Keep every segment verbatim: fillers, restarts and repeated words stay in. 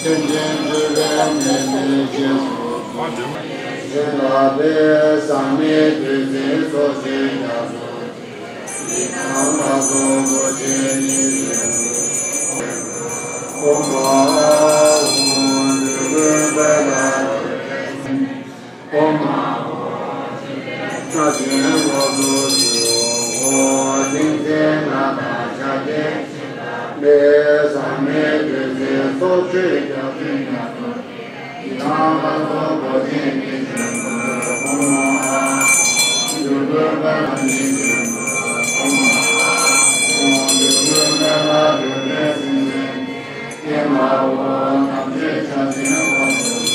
སེམས་ཅན་འཁྲུལ་པའི་ནད་ཀྱི་རྗེས་སུ་འགྲོ། ཞེས་བྱ་བའི་ཟག་མེད་བདུད་རྩིའི་ཚོགས་མཆོད་རྒྱ་མཚོ། ཡི་དམ་ལ་སོགས་པོ་ཆེ་ཉིད་ཅན། ཨོཾ་ཨཱཿཧཱུྃ། འདོད་དགུའི་དཔལ་ལ་འགོད་པའི་སེམས། ཨོཾ་ཨཱཿཧཱུྃ། ཕྱག་ཆེན་དབང་དུ་གྱུར། ཨོཾ་ཏིང་འཛིན་སྣ་དང་ཕྱག་རྒྱའི་མཆོད་པ་ལས། ཟག་མེད་བདུད་རྩིའི་ཚོགས་མཆོད་རྒྱ་མཚོའི་ཉ་གདོན། ཡི་དམ་ལ་སོགས་པོ་ཆེ་ཉིད་ཅན་པོ། ཨོཾ་ཨཱཿཧཱུྃ། འདོད་དགུའི་དཔལ་ལ་ཉིད་ཅན་པོ། ཨོཾ་ཨཱཿཧཱུྃ། འདོད་དགུའི་དཔལ་ལ་འགོད་པའི་སེམས་ཅན། ཀྱེ་མ་ཧོ། དམ་ཆོས་ཕྱག་ཆེན་དབང་དུ་གྱུར།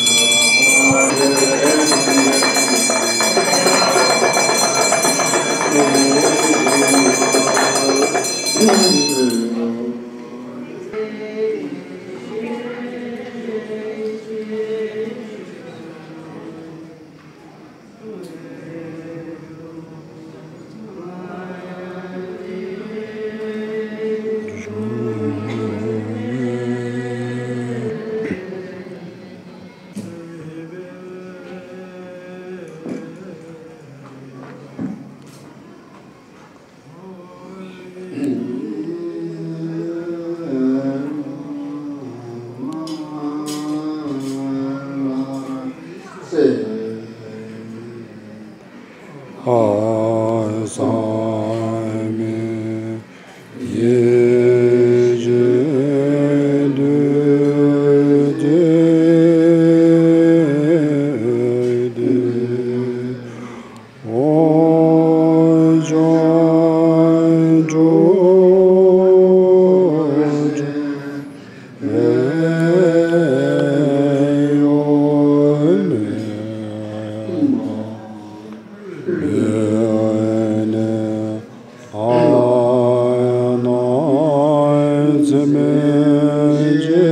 ཨོཾ་ཏིང་འཛིན་སྣ་དང་ཕྱག་རྒྱའི་མཆོད་པ་ལས། ཨ་ཟ་མི་ཡེ་ཤེས་འདུས་བྱས་འོད་ཆེན་ཕྱོགས་བཅུ་གཡོ་མེད་ལས། ཨ་ན་ཙི་མེ་ཅེ་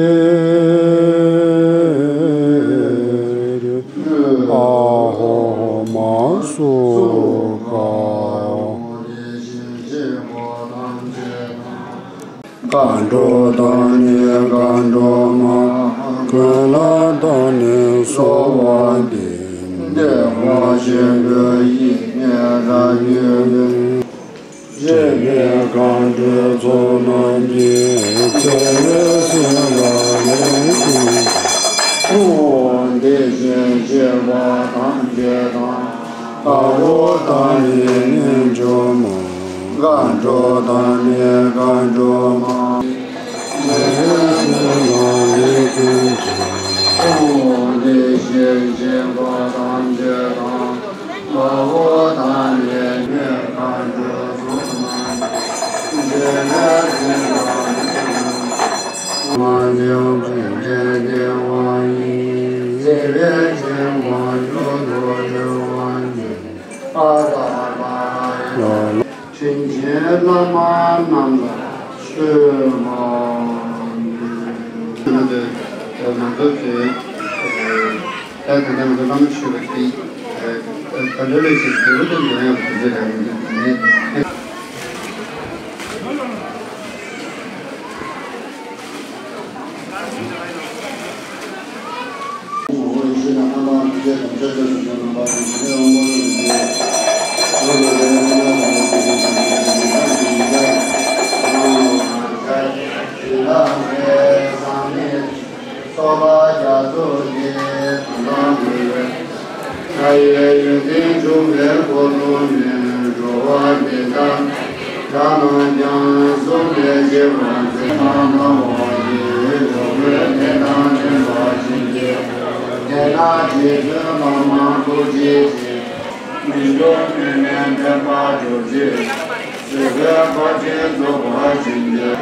ཨ་ཧོ་མ་སུ་ཁ། མཁའ་འགྲོ་དང་ནི་མཁའ་འགྲོ་མ། ཀུན་ལ་དང་ནི་གསོལ་བ་འདེབས། བདེ་བ་ཆེན་པོའི་དབྱིངས་ནས་རབ་གྱུར་ནས། སྤྱན་ནི་མཁའ་འགྲོའི་ཚོགས་རྣམས་ཀྱིས། བརྩེ་བས་གསོལ་བ་འདེབས་ཀྱིན་འདུག། ཨོཾ་དེ་བཞིན་གཤེགས་པ་ཐམས་ཅད་དང་། དཔའ་བོ་དང་ནི་རྣལ་འབྱོར་མ། མཁའ་འགྲོ་དང་ནི་མཁའ་འགྲོ་མ། བརྩེ་བས་གསོལ་བ་འདེབས་ཀྱིན་འདུག། ཨོཾ་དེ་བཞིན་གཤེགས་པ་ཐམས་ཅད་དང་། དཔའ་བོ་དང་ནི་སྣོད་མཁའ་འགྲོའི་ཚོགས་རྣམས་ཀྱིས། བརྩེ་བས་གསོལ་བ་འདེབས་ཀྱིན་འདུག། མ་ལུས་སྤྲིན་བྲལ་བདེ་བ་ཡིས། བརྩེ་བས་སྤྱན་དབང་མྱུར་དུ་གྲོལ་བར་ཤོག། ཨ་ཏ་པ་ཡ། དྲིན་ཅན་བླ་མ་རྣམས་ལ་གསོལ་བ་འདེབས། ད་ལྟ་ང་ཚོ་ཚོས་ད་ད་ལྟ་ང་ཚོ་བླ་མ་མཆོད་པ་འདི་ད་ལྟ་ལས་ཀྱི་འདི་རུ་དུ་ཡོང་ཡག་དུས་ཚོད་རག་ཡོང་གི་འདུག། སོགས་ལ་རྒྱ་མཚོ་ཡི་དྭངས་མ་གོས་པས། ལྷ་ཡི་ཡོན་ཏན་འབྱུང་བའི་འཁོར་ལོ་ནས། འགྲོ་བ་འདི་དག་རྒྱ་ནང་ཀྱང་གཟུགས་ལས་སྐྱེ་བར་མཛད། ལྷ་ནང་བ་ཡི་འགྲོ་བའི་ནད་དང་ལྡན་པ་ཅན་གྱི། དེ་དག་རྗེ་བཙུན་བླ་མ་ཐུགས་རྗེ་ཆེ། མི་འགྲོ་མི་མེད་ཕན་པ་གྲུབ་ཕྱིར། བཟོད་པའི་ཕ་རྒྱུད་རྫོགས་པར་བྱིན་གྱིས།